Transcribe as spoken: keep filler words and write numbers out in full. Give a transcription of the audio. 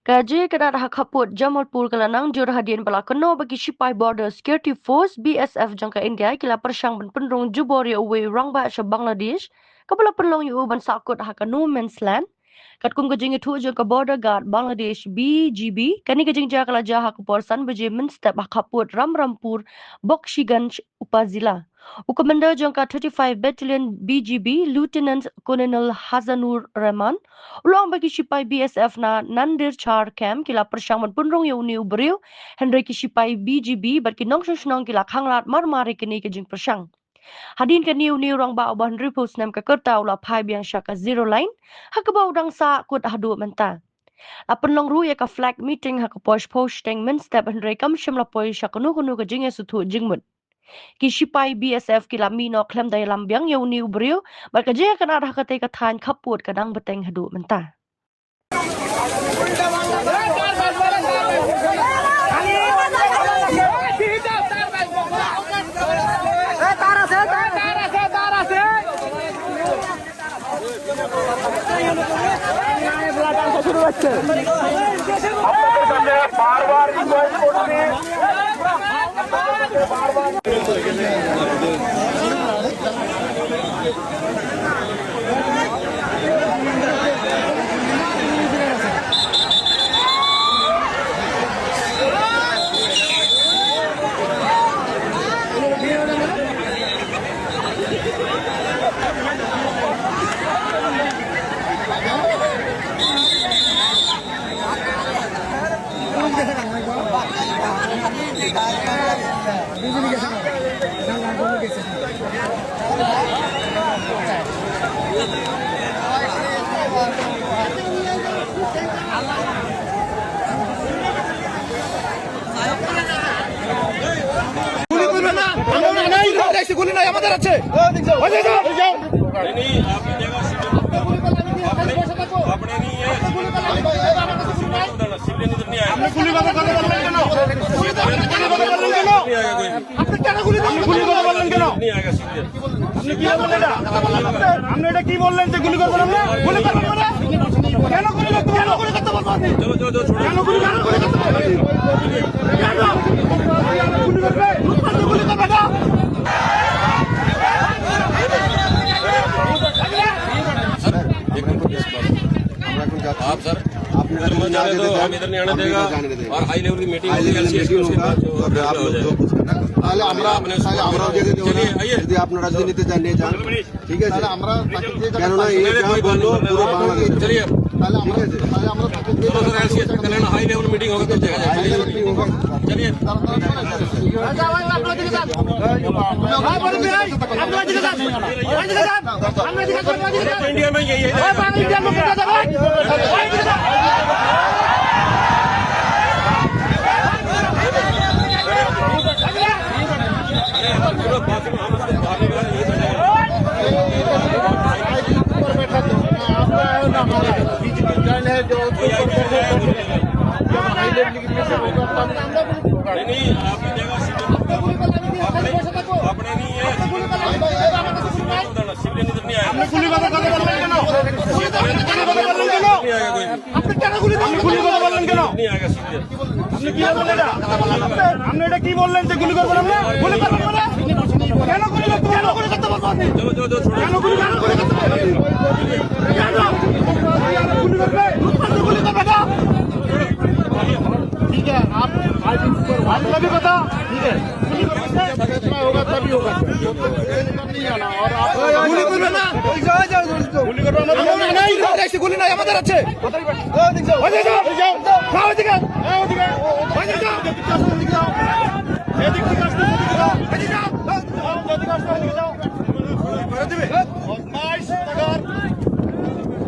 Ka jingïakynad ha khappud Jamalpur ka la nang jur hadien ba la kynnoh ba ki shipai Border Security Force, B S F, jong ka India ki la pyrshang ban pynrung jubor ïa uwei u rangbah sha Bangladesh, kaba la pynlong ïa u ban sahkut ha ka No Man's Land. Katkum ka jingïathuh jong ka Border Guard Bangladesh, B G B, kane ka jingjia ka la jia ha ka por san baje mynstep ha khappud Ramrampur, Bakshiganj Upazila. U Commander jong ka thirty-five Battalion B G B, Lieutenant Colonel Hazanur Rahman, u la ong ba ki shipai B S F na Nandirchar Camp ki la pyrshang ban pynrung ïa une u briew, hynrei ki shipai B G B bad ki nongshong shnong ki la khanglad marmar ïa kane ka jingpyrshang. Hadien kane, une u rangbah uba hynriewphew snem ka rta u la phai biang sha ka Zero Line, ha kaba u dang sahkut haduh mynta. La pynlong ruh ïa ka flag meeting ha ka por shiphew shiteng mynstep, hynrei kam shym la poi sha kano kano ka jingïasngewthuh jingmut. Ki shipai B S F ki la mih noh khlem da ïalam biang ïa une u briew, bad ka jingïakynad ha katei ka thaiñ khappud ka dang bteng haduh mynta. আপনাদের সামনে বারবার রিকোয়েস্ট করছি। গুলি করবে না, আমরা নাই, দেশে গুলি নাই, আমাদের আছে। আপনি কেন গুলি করলেন? আপনি গুলি করতে পারলেন কেন? আপনি কি বললেন এটা? আপনি এটা কি বললেন যে গুলি করবেন? আমরা গুলি করবেন মানে? কেন গুলি করতে, কেন গুলি করতে পারবো আপনি? কেন গুলি, কেন গুলি করতে পারবো আপনি? কেন? গুলি করবে? গুলি করবে না? आप सर, आप इधर नहीं आने देगा, हम इधर नहीं आने देगा। और हाई लेवल की मीटिंग होगी, एलसीएस की, उसके बाद जो फैसला हो जाएगा। তাহলে আমরা, তাহলে আমরাও যেতে দেবো না। চলিয়ে, আইয়ে। যদি আপনারা যদি নিতে চান, নিয়ে যান। ঠিক আছে? তাহলে আমরা তাকে দিয়ে যাবো। কেননা এই যা বললো, পুরো বাংলাদেশ। চলিয়ে। তাহলে আমরা, তাহলে আমরা তাকে দিয়ে যাবো। চলো স্যার, এলসিএস पे चले ना, हाई लेवल मीटिंग होगा, तब देखा जाएगा। हाई लेवल मीटिंग होगा। चलिए। इंडिया में यही है। আপনি গুলি করতে পারলেন কেন? আপনি কেন গুলি করলেন? আপনি গুলি করতে পারলেন কেন? আপনি কি বললেন এটা? আপনি এটা কি বললেন যে গুলি করবেন আমরা? গুলি করবেন মানে? কেন গুলি করতে, কেন গুলি করতে পারবো আপনি? কেন গুলি, কেন গুলি করতে পারবো আপনি? কেন? গুলি করবে? গুলি করবে না? ठीक है, आप आज भी बता, ठीक है। गुली करबे ना। গুলি করবে না। গুলি নাই, দেশে গুলি নাই, আমাদের আছে। ওই দিকে যাও। ওই দিকে যাও। যাও, ওই দিকে।